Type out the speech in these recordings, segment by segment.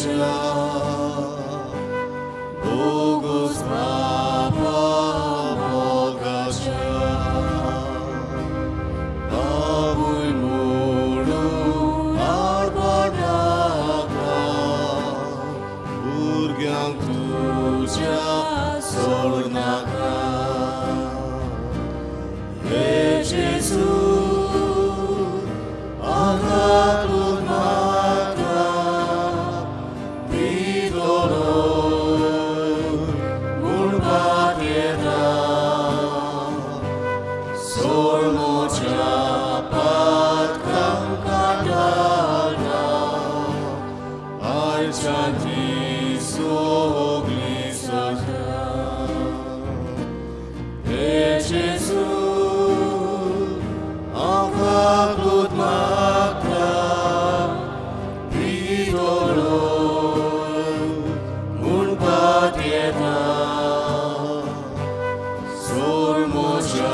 तुज्या बोगोस बापा मोगाच्या बाबूय म्हणून आडपणाका भुरग्यांक तुज्या सोडनाका. हे जेजू आकाकूत म्हाका भितोलो म्हूण पातयेता सोडमोच्या पातकांक काडटा आयच्यान ती सोगली सोडटा. हे जेजू आकाकूत म्हाका भितोलो म्हूण पातयेता सोडमोच्या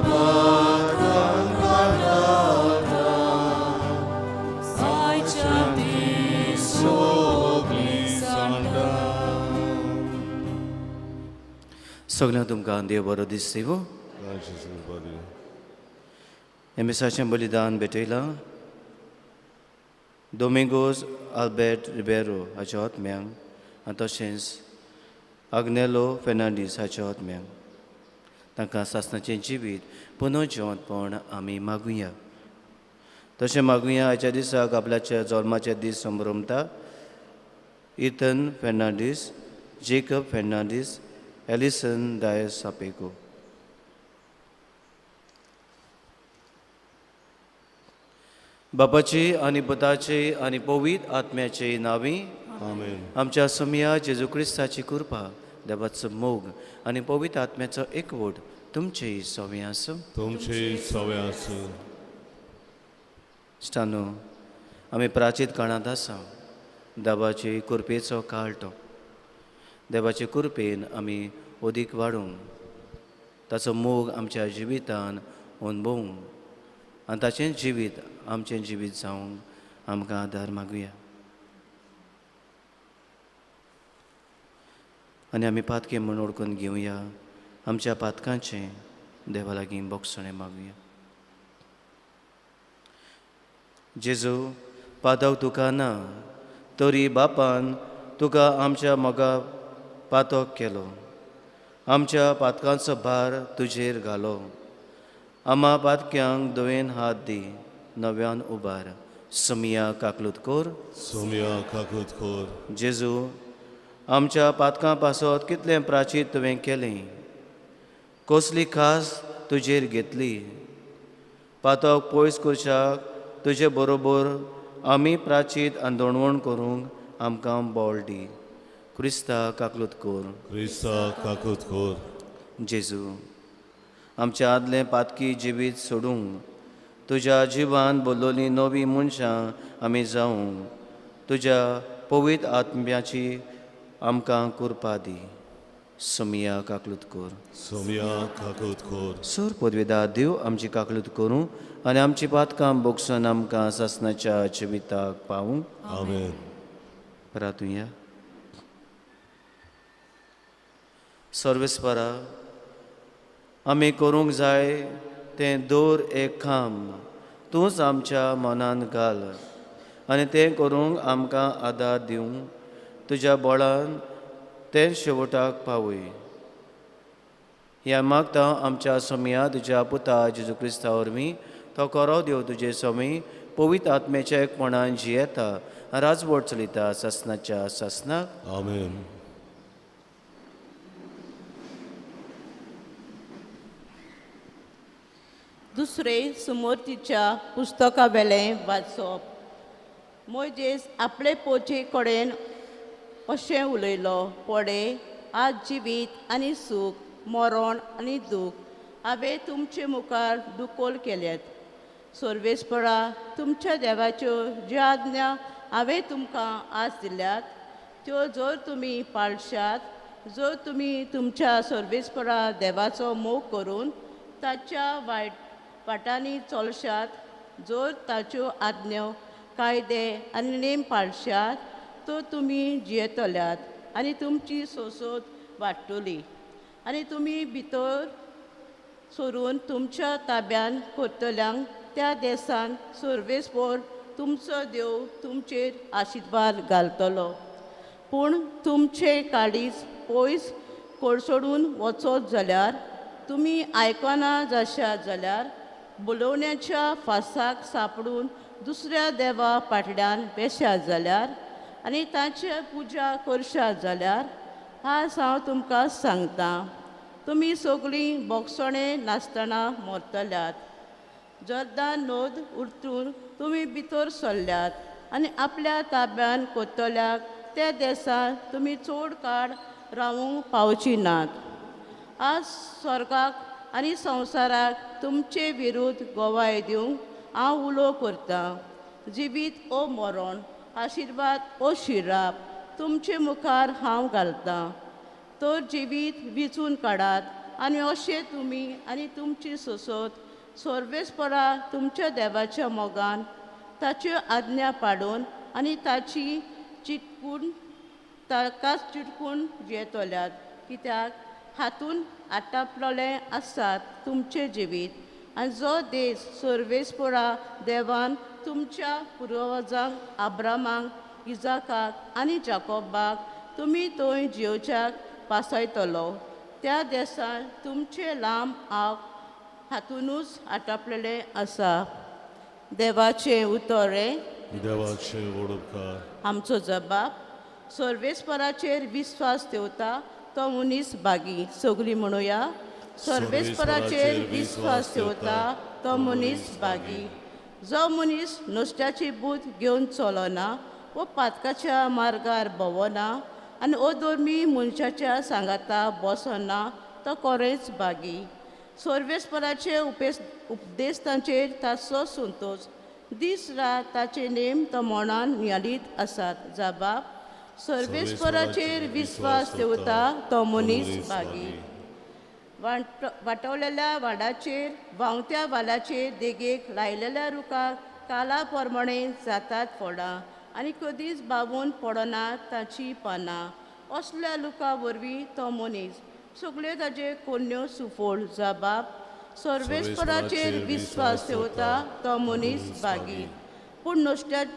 पातकांक काडटा आयच्यान ती सोगली सांडटा. सगळ्यांक तुमकां देव बरो दीस दिवं. हें मिसाचें बलिदान भेटयलां दोमिंगोज आल्बर्ट रिबेरो हाच्या आत्म्यांक आनी तशेंच आग्नेलो फेर्नांडीस हाच्या आत्म्यांक. तांकां सासणाचें जिवीत पुनः जिवंतपण आमी मागुया. तशें मागुया आयच्या दिसाक आपल्याच्या जल्माचे दीस संभ्रमता Ethan Fernandes, Jacob Fernandes, Alison Dias Sapego. बापाचे आनी पुताचे आनी पवित्र आत्म्याचे नांवी आमेन. आमच्या सोमया जेजू क्रिस्ताची कृपा, देवाचो मोग आनी पवित्र आत्म्याचो एकवट तुमचेय सवे आसूं. तुमचे सवे आसूं. इश्टानो, आमी प्राचीत काळांत आसा. देवाचे कृपेचो काळ तो. देवाचे कृपेन आमी अदीक वाडूंक, ताचो मोग आमच्या जिवितान अणभवूंक आनी ताचें जिवीत आमचें जिवीत जावंक आमकां आदार मागुया. आनी आमी पातके म्हूण ओळखून घेवया. आमच्या पातकांचें देवा लागीं बोगसणें मागुया. जेजू, पातक तुका ना तरी बापान तुका आमच्या मोगा पातक केलो. आमच्या पातकांचो भार तुजेर घालो. आमा पातक्यांक दवेन हात दी, नव्यान उबार. सोमिया काकलूत कोर. सोमिया काकलूत कोर. जेजू, आमच्या पातकां पासत कितलें प्राचीत तुवें केलें, कसली खास तुजेर घेतली. पातक पयस करच्याक तुजे बरोबर आमी प्राचीत आंदोळवण करूंक आमकां बळ दी. क्रिस्ता काकलूत कोर. क्रिस्ता काकलूत कोर. जेजू, आमच्या आदलें पातकी जिवीत सोडूंक तुज्या जिवान बदलली नवी मनशां आमी जावंक तुज्या पवित्र आत्म्याची आमकां कृपा दी. सोमिया काकलूत कोर. सोमिया काकलूत कोर. सूर पदवेदार देव आमची काकलूत करूं आनी आमची पातकां बोगसून आमकां सासणाच्या जिविताक पावूं. आमेन. प्रार्थुया. सर्वेस्परा, आमी करूंक जाय तें दर एक काम तूंच आमच्या मनान घाल आनी तें करूंक आमकां आदार दिवंक तुज्या बळान तें शेवटाक पावय. ह्या मागता आमच्या सोमया तुज्या पुता जेजू क्रिस्ता वरवीं. तो करो देव तुजे सोमी पवित्र आत्म्याच्या एकपणान जियेता राजवट चलयता सासणाच्या सासणाक. आमेन. दुसरे सुमूर्तीच्या पुस्तकावेलें वाचप. मोयजेस आपले पोचे कडेन अशें उलयलो, पडे आज जिवीत आनी सूख, मरण आनी दूख हांवें तुमचे मुखार दुकोल केल्यात. सर्वेस्परा तुमच्या देवाच्यो ज्यो आज्ञा हांवें तुमकां आज दिल्यात त्यो जर तुमी पाळशात, जर तुमी तुमच्या सर्वेस्परा देवाचो मोग करून ताच्या वायट वाटांनी चलशात, जर ताच्यो आज्ञो, कायदे आनी नेम पाळशात तर तुमी जियेतल्यात आनी तुमची सोसोत वाडटली आनी तुमी भितर सरून तुमच्या ताब्यान करतल्यांक त्या देसान सर्वेस्पोर तुमचो देव तुमचेर आशिर्वाद घालतलो. पूण तुमचें काळीज पयस कोळसोडून वचत जाल्यार तुमी आयकना जाशात जाल्यार बोलोवण्याच्या फासाक सांपडून दुसऱ्या देवा फाटल्यान वेशात जाल्यार आनी तांची पुजा करशात जाल्यार आज हांव तुमकां सांगतां तुमी सगळीं बोगसणे नासतना मरतल्यात. जर्दान नोद उरतून तुमी भितर सरल्यात आनी आपल्या ताब्यान कोत्तल्याक त्या देसान तुमी चड काळ रावूंक पावची नात. आज स्वर्गाक आनी संवसाराक तुमचे विरुद्ध गवाय दिवंक हांव उलो करतां. जिवीत ओ मरण, आशिर्वाद ओ शिराप तुमचे मुखार हांव घालतां. तर जिवीत विचून काडात आनी अशें तुमी आनी तुमची सोसत सर्वेस्परा तुमच्या देवाच्या मोगान ताच्यो आज्ञा पाडून आनी ताची चिटकून ताकाच चिटकून जियेतल्यात. कित्याक हातून आटापलेलें आसात तुमचें जिवीत आनी जो देश सर्वेस्परा देवान तुमच्या पुर्वजांक आब्रामाक इजाकाक आनी जाकोबाक तुमी थंय जियोवच्याक पासयतलो त्या देसान तुमचें लांब आग हातूनच आटापलेलें आसा. देवाचें उतर हें देवाचें व्हड उपकार. आमचो जबाब सर्वेस्पराचेर विस्वास ठेवता तो मनीस भागी. सगळीं म्हणुया सर्वेस्पराचेर विस्वास ठेवता तो मनीस भागी. जो मनीस नुस्त्याची बूद घेवन चलना वो पातकाच्या मार्गार भोंवना आनी अधर्मी मनशाच्या सांगाता बसना तो कोरेंच भागी. सर्वेस्पराचे उपदेश तांचेर ताचो संतोश दीस रात ताचे नेम तो मनान नियाळीत आसात. जबाब सर्वेस्पराचेर विस्वास ठेवता तो मनीस भागी. वाटवलेल्या वाडाचेर व्हांवत्या वालाचेर देगेक लायलेल्या रुखाक काला प्रमाणे जातात फळां आनी कदीच बावून पडना ताची पानां. असल्या लुका वरवीं तो मनीस सगळ्यो ताजे कोन्यो सुफळ. जबाब सर्वेस्पराचेर विस्वास ठेवता तो मनीस भागी. पूण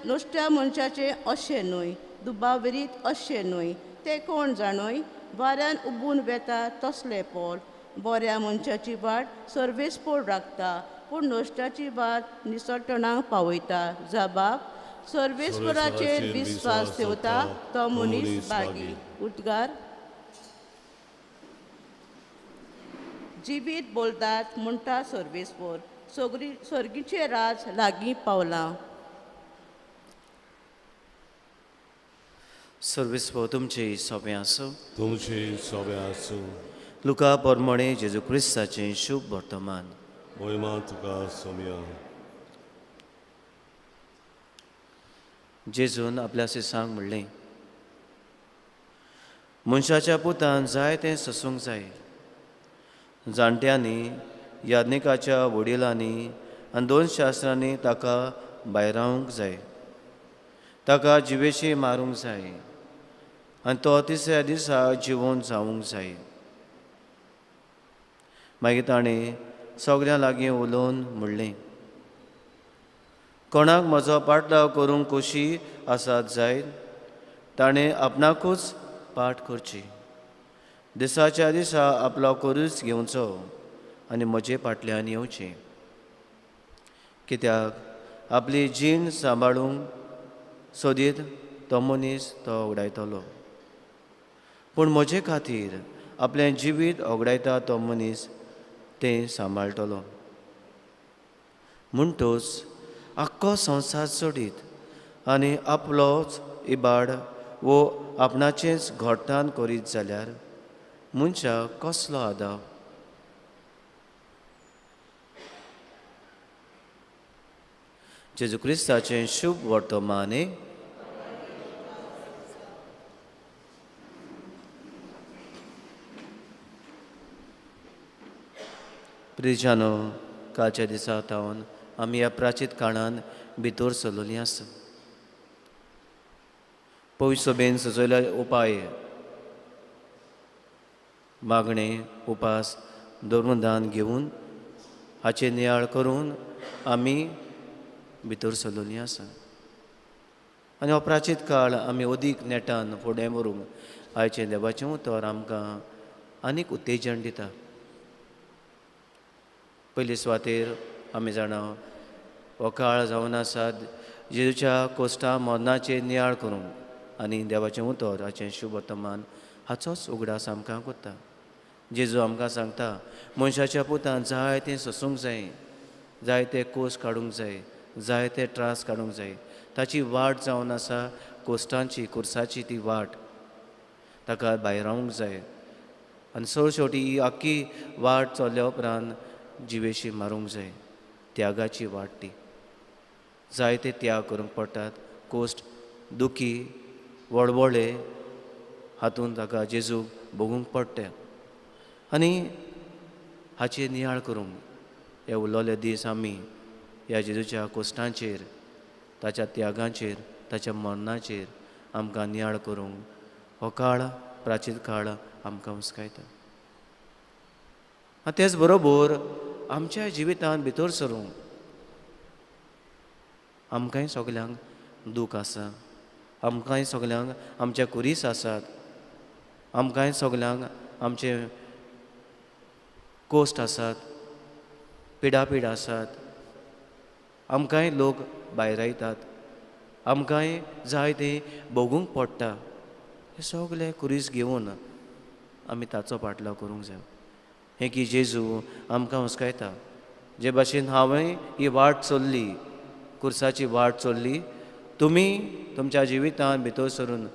नुस्त्या मनशाचें अशें न्हय, दुबावरीत अशें न्हय, तें कोण जाणूय वाऱ्यान उबून वेता तसलें पोल. बऱ्या मनशाची वाट सर्वेस्पोर राखता पूण नुस्त्याची वाट निसरटणाक पावयता. जबाब सर्वेस्पराचेर विस्वास ठेवता तो मनीस भागी. उद्गार जिवीत बोलतात म्हणटा सर्वेस्पोर सर्गीचें राज लागीं पावलां. सर्वेस्पोर तुमचे सोबें आसूं. तुमचे सोबें आसूं. लुका प्रमाणे जेजू क्रिस्ताचें शुभ वर्तमान. मोहिमा तुका सोम्या. जेजून आपल्या शिसांक म्हणलें, मनशाच्या पुतान जाय तें सोसूंक जाय. जाणट्यांनी, याज्ञिकाच्या वडिलांनी आनी दोन शास्त्रांनी ताका भायरावंक जाय, ताका जिवेशी मारूंक जाय आनी तो तिसऱ्या दिसा जिवोवन जावंक जाय. मागीर ताणें सगळ्यां लागीं उलोवन म्हणलें, कोणाक म्हजो पाटलाव करूंक खोशी आसात जायत ताणें आपणाकूच पाठ करची, दिसाच्या दिसा आपलो करूच घेवचो आनी म्हजे फाटल्यान येवचें. कित्याक आपली जीण सांबाळूंक सोदीत तो मनीस तो उडायतलो, पूण म्हजे खातीर आपलें जिवीत ओगडायता तो मनीस तें सांबाळटलो. म्हणटूच आख्खो संवसार सोडीत आनी आपलोच इबाड वो आपणाचेंच घोटान करीत जाल्यार मनशाक कसलो आदाव? जेजू क्रिस्ताचें शुभ वर्तमान. प्रिजानो, कालच्या दिसा तावन आमी ह्या प्राचीत काळान भितर सरलेलीं आसा. पवित्र सभेन सुचयल्या उपाय मागणें उपास धर्मदान घेवन हाचें नियाळ करून आमी भितर सरलेलीं आसा. आनी हो प्राचीत काळ आमी अदीक नेटान फुडें व्हरूंक आयचें देवाचें उतर आमकां आनीक उत्तेजन दिता. पयले सुवातेर आमी जाणा हो काळ जावन आसा जेजूच्या कोश्टा मरणाचेर नियाळ करूंक आनी देवाचें उतर हाचें शुभ वर्तमान हाचोच उगडास आमकां कोत्ता. जेजू आमकां सांगता मनशाच्या पुतान जाय तें सोसूंक जाय, जाय ते कोस काडूंक जाय, जाय ते त्रास काडूंक जाय. ताची वाट जावन आसा कोश्टांची कुर्साची ती वाट ताका भायरावंक जाय आनी सर शेवटी ही आख्खी वाट चल्ल्या उपरांत जिवेशी मारूंक जाय. त्यागाची वाट ती, जायते त्याग करूंक पडटात, कोश्ट दुखी वळवळे हातून ताका जेजूक भोगूंक पडटा. आनी हाचेर नियाळ करूंक हे उरलेले दीस आमी ह्या जेजूच्या कोश्टांचेर, ताच्या त्यागाचेर, ताच्या मरणाचेर आमकां नियाळ करूंक हो काळ प्राचीन काळ आमकां हुस्कायता. आनी तेच बरोबर आमच्या जिवितांत भितर सरूंक आमकांय सगल्यांक दूख आसा, आमकांय सगल्यांक आमचे कुरीस आसात, आमकांय सगल्यांक आमचे कोश्ट आसात, पिडापीड आसात, आमकांय लोक भायरायतात, आमकांय जाय तें भोगूंक पडटा. हे सगळे कुरीस घेवन आमी ताचो पाटलाव करूंक जाय. हें की जेजू आमकां हुस्कायता, जे भाशेन हांवें ही वाट चल्ली, कुर्साची वाट चल्ली, तुमी तुमच्या जिवितांत भितर सरून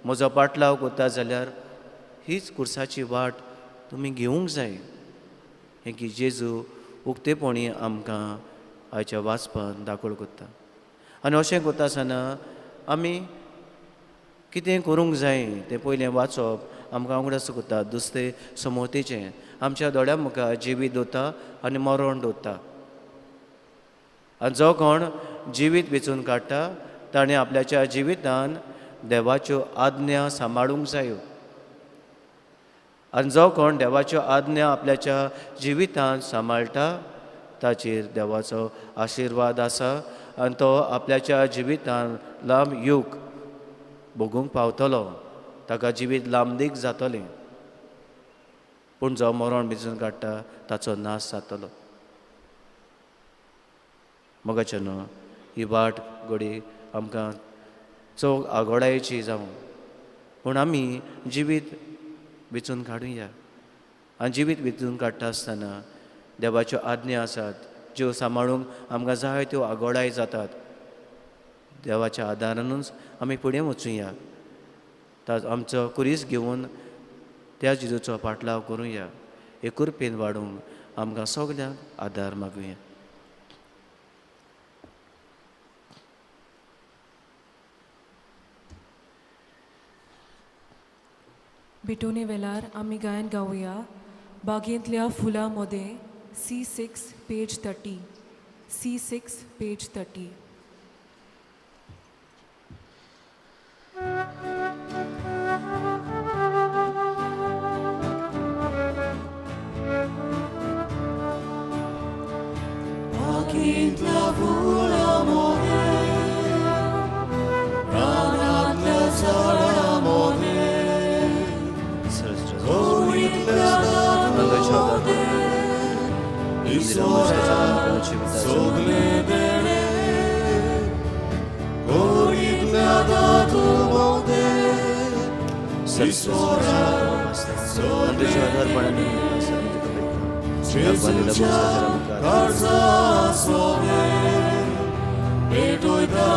म्हजो पाटलाव करता जाल्यार हीच कुर्साची वाट तुमी घेवंक जाय. हें की जेजू उक्तेपणी आमकां आयच्या वाचपान दाखोवल करता. आनी अशें करता आसतना आमी कितें करूंक जाय तें पयलें वाचप आमकां उगडास करता. दुसरें समोतेचें आमच्या दोळ्या मुखार जिवीत दवरता आनी मरण दवरता आनी जो कोण जिवीत वेंचून काडटा ताणें आपल्याच्या जिवितान देवाच्यो आज्ञा सांबाळूंक जायो आनी जो कोण देवाच्यो आज्ञा आपल्याच्या जिवितान सांबाळटा ताचेर देवाचो आशिर्वाद आसा आनी तो आपल्याच्या जिवितान लांब यूग भोगूंक पावतलो, ताका जिवीत लांबदीक जातलें. पूण जो मरण भिजून काडटा ताचो नाश जातलो. मोगाचे न्हू ही वाट घडी आमकां चोख आगोळायेची जावं, पूण आमी जिवीत वेंचून काडुया. आनी जिवीत वेंचून काडटा आसतना देवाच्यो आज्ञा आसात ज्यो सांबाळूंक आमकां जाय त्यो आगोळाय जातात. देवाच्या आदारानूच आमी फुडें वचुया, आमचो कुरीस घेवन त्या जेजूचो पाटलाव करुया. एकुरपेन वाडूंक आमकां सगल्यांक आदार मागुया. भेटोवणे वेळार आमी गायन गावया बागेंतल्या फुलां मदें C6 page 30, C6 page 30. बागेंतल्या फुलां मदें, रानांतल्या झाडां मदें, गोरींतल्या दारां मदें, ईश्वरा सगलें देणें, गोरींतल्या दारां मदें, ईश्वरा सगलें देणें, जेजूच्या काळजा सोबें, पेटयता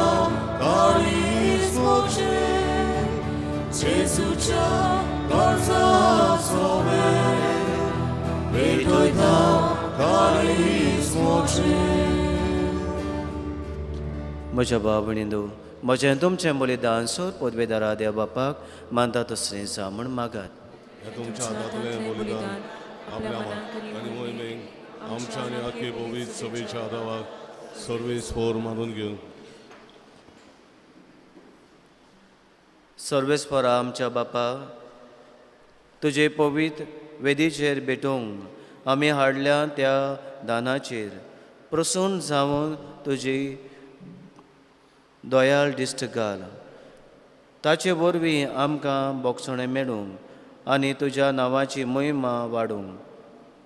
काळीज म्हजें, जेजूच्या काळजा सोबें, पेटयता काळीज म्हजें. म्हज्या भाव भयणींनो, म्हजें तुमचें बलिदान सोर पदवेदारा देव बापाक मानता तसलें जावं म्हूण मागात. हें तुमच्या हातांतलें बलिदान आपल्या आनी मोहिमेक आमच्या आनी आख्खे पवित्र सभेच्या आदावाक सर्वेस्पोर मानून घेवन. सर्वेस्परा आमच्या बापा, तुजे पवित्र वेदीचेर भेटोवंक आमी हाडल्या त्या दानाचेर प्रसून जावन तुजी दयाळ दिश्ट घाल. ताचे वरवीं आमकां बोगसणें मेळूंक आनी तुज्या नांवाची महिमा वाडूंक.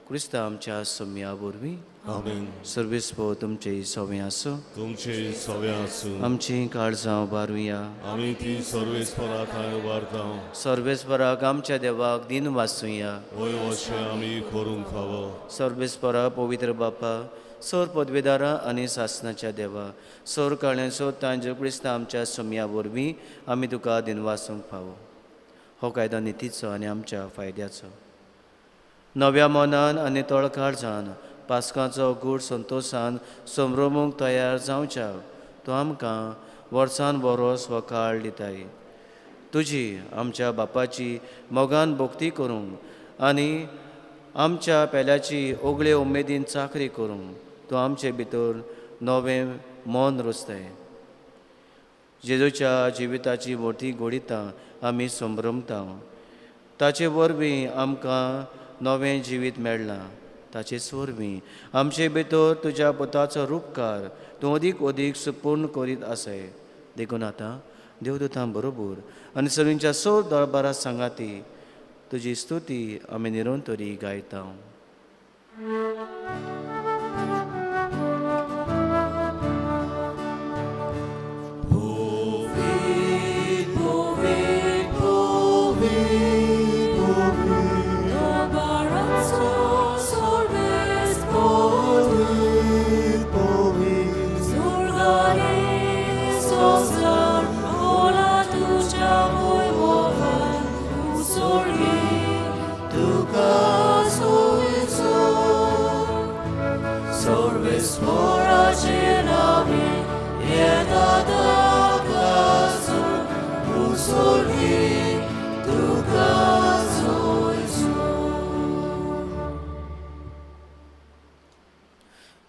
क्रिस्ता आमच्या सोम्या वरवीं. आमेन. सर्वेस्पर तुमचे सवे आसूं. तुमचे सवे आसूं. आमची काळजां उबारुया. आमी ती सर्वेस्परा थंय उबारता. सर्वेस्पराक आमच्या देवाक दिन वाचुया. वय अशें आमी करूंक फावो. सर्वेस्परा पवित्र बापा, सोर पदवेदारा आनी सासनाच्या देवा, सोर काळ्यांचो तांजो क्रिस्ता आमच्या सोम्या वरवीं आमी तुका दिनवासूंक फावो. हो कायदो नितीचो आनी आमच्या फायद्याचो. नव्या मनान आनी तळकाळजान पास्काचो गूढ संतोशान संभ्रमूंक तयार जावच्या तो आमकां वर्सान वरोस हो काळ दिताय. तुजी आमच्या बापाची मोगान भक्ती करूंक आनी आमच्या पेल्याची ओगळे उमेदीन चाकरी करूंक तूं आमचे भितर नवें मन रचताय. जेजूच्या जिविताची मोठी घोडितां आमी संभ्रमता. ताचे वरवीं आमकां नवें जिवीत मेळ्ळां. ताचेच वरवीं आमचे भितर तुज्या पुताचो रूपकार तूं अदीक अदीक सुपूर्ण करीत आसाय. देखून आतां देवदूतां बरोबर आनी सगळ्यांच्या सोर दरबारा सांगाती तुजी स्तुती आमी निरंतरी गायता.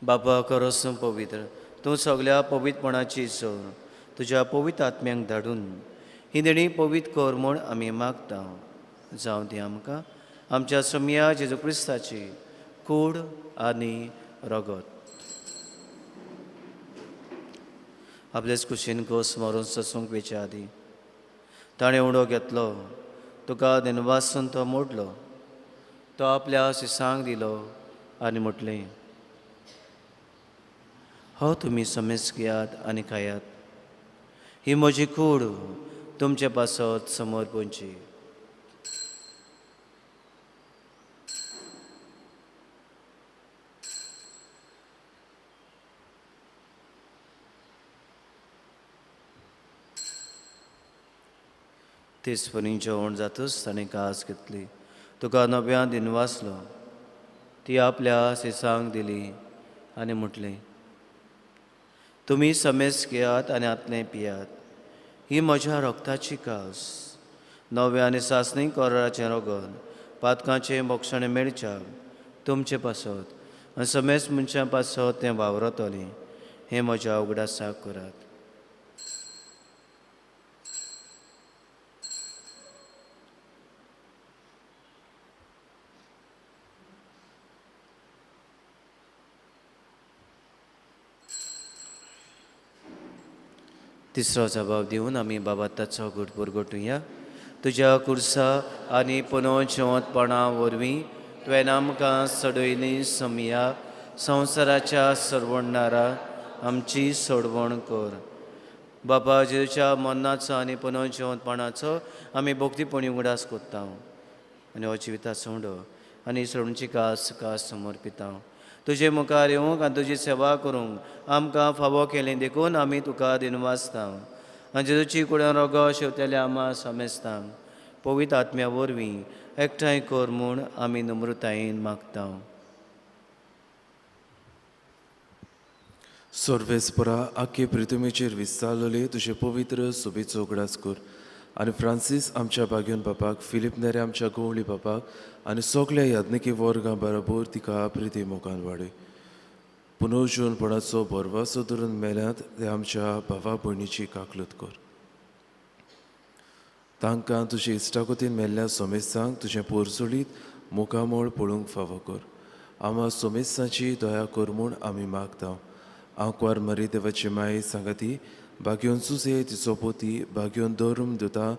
बाबा करोस पवित्र, तूं सगल्या पवित्रपणाची सोर तुज्या पवित्र आत्म्यांक धाडून ही देणी पवित्र कर म्हूण आमी मागता. जावं ती आमकां आमच्या सोमया जेजू क्रिस्ताची कूड आनी रगत. आपलेच कुशीन घोस मरून ससूंक वेच्या आदीं ताणें उडो घेतलो, तुका दिनवासून तो मोडलो, तो आपल्या शिसांक दिलो आनी म्हटलें, हो तुमी समेज घेयात आनी खायात, ही म्हजी कूड तुमचे पासत समर्पणची. तेच परी जेवण जातच ताणें कास घेतली, तुका नव्यान दिनवासलो, ती आपल्या शिसांक दिली आनी म्हटलें, तुमी समेज घेयात आनी आतलें पियात, ही म्हज्या रगताची कास, नव्या आनी सासणी कराराचें रगत, पातकांचें मोक्षणें मेळच्या तुमचे पासत आनी समेज मनशां पासत तें वावरतलें, हें म्हज्या उगडासाक करात. तिसरो जबाब दिवन आमी बाबा ताचो घट पुरगटुया. तुज्या कुर्सा आनी पुनोजिवंतपणा वरवीं तुवें आमकां सडयली समया संवसाराच्या सरवणणारा आमची सोडवण कर. बाबा जेजूच्या मरणाचो आनी पुनोजिवंतपणाचो आमी भक्तीपणी उगडास करता आनी हो जिविताचो उंडो आनी सोडणची कास कास समर्पिता. तुजे मुखार येवंक आनी तुजी सेवा करूंक आमकां फावो केली देखून आमी तुका दिनवासता आनी जेजूची कुड्यान रोगो शेवतेल्या आमा समेस्तांक पवित्र आत्म्या वरवीं एकठांय कर म्हूण आमी नम्रतायेन मागता. सर्वेस्परा आख्खे पृथ्वीचेर विस्तारलेले तुजे पवित्र सोबीचो उगडास कर आनी फ्रांसीस आमच्या बागेवन बापाक, फिलीप नेरे आमच्या गोवळी बापाक आनी सगल्या याज्ञिकी वर्गां बरोबर तिका प्रिती मोगान वाडय. पुनर्जीवनपणाचो भरवासो धरून मेल्यात ते आमच्या भावा भयणीची काकलूत कर. तांकां तुजे इश्टागतीन मेल्ल्या सोमेस्तांक तुजें पोरसुळीत मुखामळ पळोवंक फावो कर. आमा सोमेस्तांची दया कर म्हूण आमी मागता. आंकवार मरी देवाची माये सांगाती भाग्योन सुसे तिचो पोती भाग्योन धर्म दिता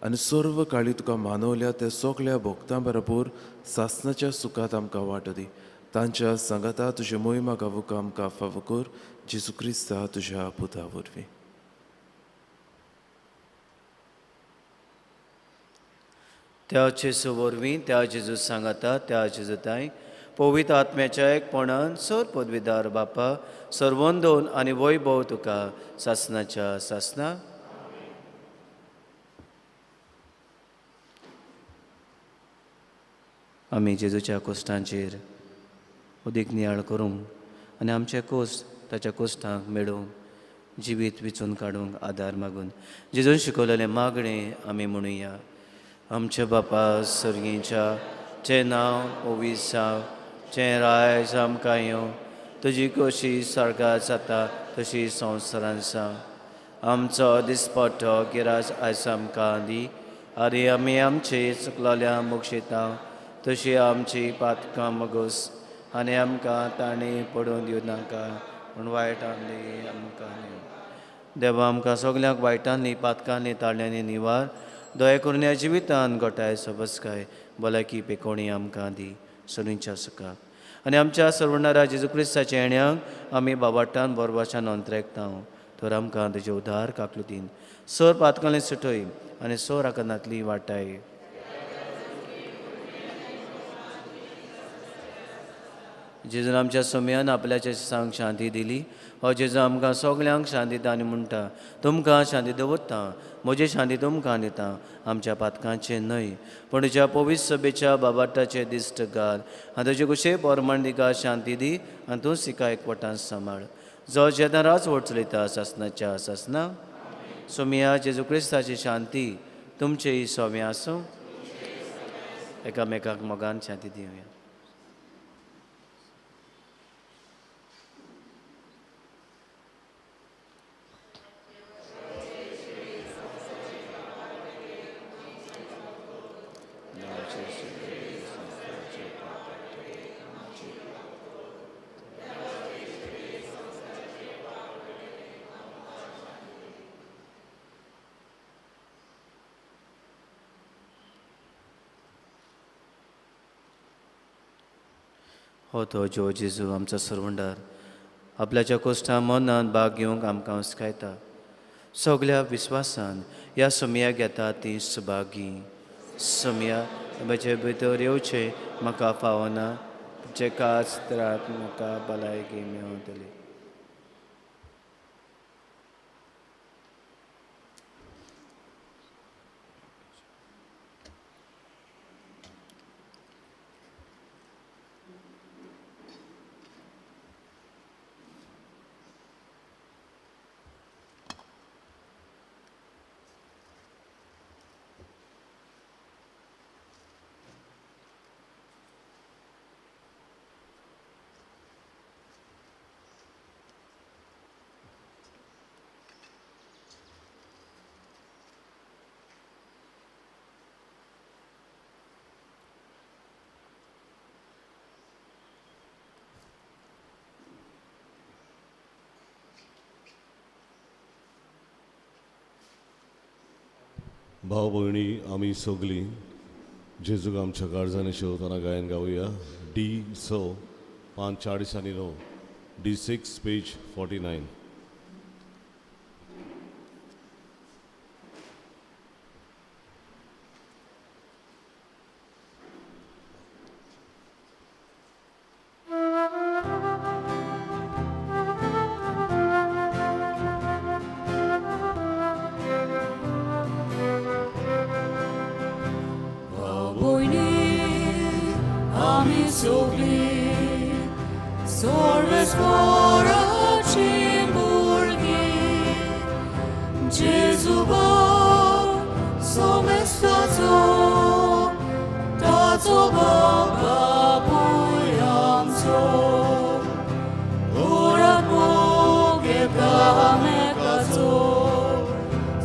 आनी सर्व काळी तुका मानवल्या त्या सगल्या भोक्तां बरोबर सासनाच्या सुखांत आमकां वांटो दी. तांच्या सांगाता तुजे मोहिमा गावूंक आमकां फावो कर, जेजू क्रिस्ता तुज्या पुता वरवीं. त्या जेजू वरवीं, त्या जेजू सांगाता, त्या जेजू ताई पवित्र आत्म्याच्या एकपणान सर पदवीदार बापा सर्वंदोन आनी वैभव तुका सासनाच्या सासना. आमी जेजूच्या कोश्टांचेर उदीक नियाळ करूंक आनी आमचे कोश्ट ताच्या कोश्टांक मेळोवंक जिवीत विचून काडूंक आदार मागून जेजून शिकवलेलें मागणें आमी म्हणुया. आमच्या बापा सर्गीच्या चें नांव पवित्र जावं, चें रायज आमकां येवं, तुजी कशी स्वर्गात जाता तशी संवसारांत जावं. आमचो दिसपट्टो गिराज आयज आमकां दी आनी आमी आमचे चुकलोल्या मोक्षिता तशी आमची पातकां मगोस आनी आमकां ताणें पडून दिवं नाका पूण वायटांनी आमकां न्हय. देवा आमकां सगल्यांक वायटांनी पातकांनी ताळ्यांनी निवार, दया करून ह्या जिवितान गोठाय सबसकाय भलायकी पेकोणी आमकां दी सरींच्या सुखाक आनी आमच्या सर्वणारा जेजू क्रिस्ताच्या येण्याक आमी बाबाटान बोरवाच्यान अंतरेकता. तर आमकां तुजे उदार काकलुतीन सर पातकांनी सुटय आनी सोर आकनांतली वाटाय. जेजून आमच्या सोम्यान आपल्याच्या सांग शांती दिली. हो जेजू आमकां सगल्यांक शांती दिता आनी म्हणटा, तुमकां शांती दवरता, म्हजी शांती तुमकां दिता, आमच्या पातकांचें न्हय पूण तुज्या पवित्र सभेच्या बाबाटाचे दिश्ट घाल आनी तुजे कुशे पोरमाण तिका शांती दी आनी तूं तिका एकवटान सांबाळ, जो जेन्ना राज व्हड चलयता सासनाच्या सासना. सोमिया जेजू क्रिस्ताची शांती तुमचेय सोम्या आसूं. एकामेकाक मोगान शांती दिवया. हो तो जो जेजू आमचो सरवंडार आपल्याच्या कोश्टा मनान भाग घेवंक आमकां हुस्कायता. सगल्या विस्वासान ह्या सोमयाक येता ती सुभागी. सोमया म्हजे भितर येवचें म्हाका फावना, जे काच त्रात म्हाका भलायकी मेळटली. भाव भयणी आमी सगळीं जेजूक आमच्या काळजांनी शेवतना गायन गावया. डी स 5 40 आनी 9, D6 page 49.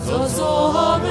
Zoso have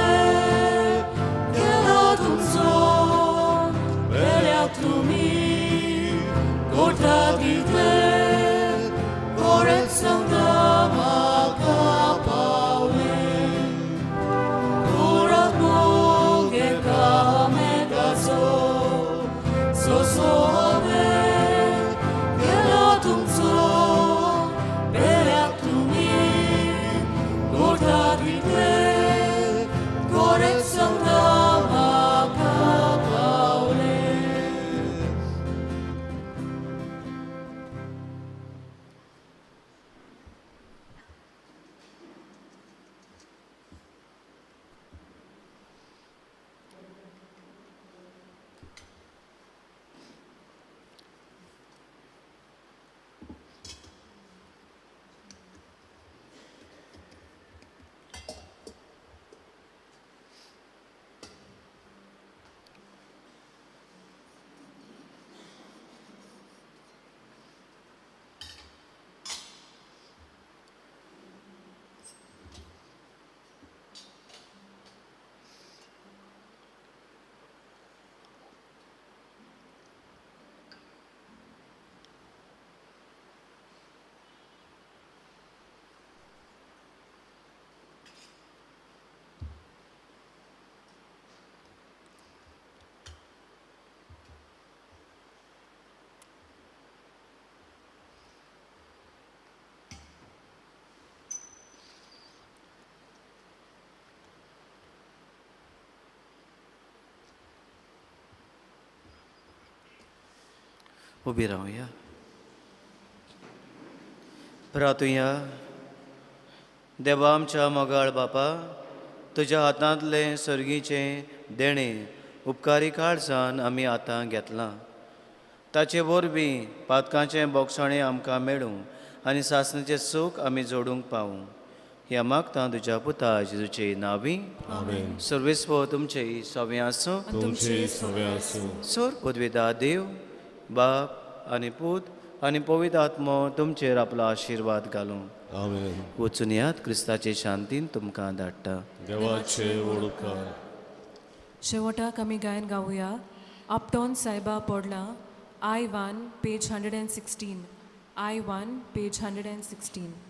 उबी रावया. प्रातुया. देवा आमच्या मोगाळ बापा, तुज्या हातांतलें सर्गीचें देणें उपकारी काळजान आमी आतां घेतलां. ताचे वरवीं पातकांचें बोगसाणें आमकां मेळूं आनी सासणाचें सूख आमी जोडूंक पावूं. ह्या मागता तुज्या पुता जेजूचे नांवी. सर्वेस्व तुमचें सवें आसूं. तुमचे सवे आसूं. सोर पदवेदा देव बाप आनी पूत आनी पवित्र आत्मो तुमचेर आपलो आशिर्वाद घालूं. आमेन. वचून यात, क्रिस्ताचे शांतीन तुमकां धाडटा. देवाचे व्हड उपकार. शेवटाक आमी गायन गावया आपटोन सायबा पडला, I 1 page 116, I 1 page 116.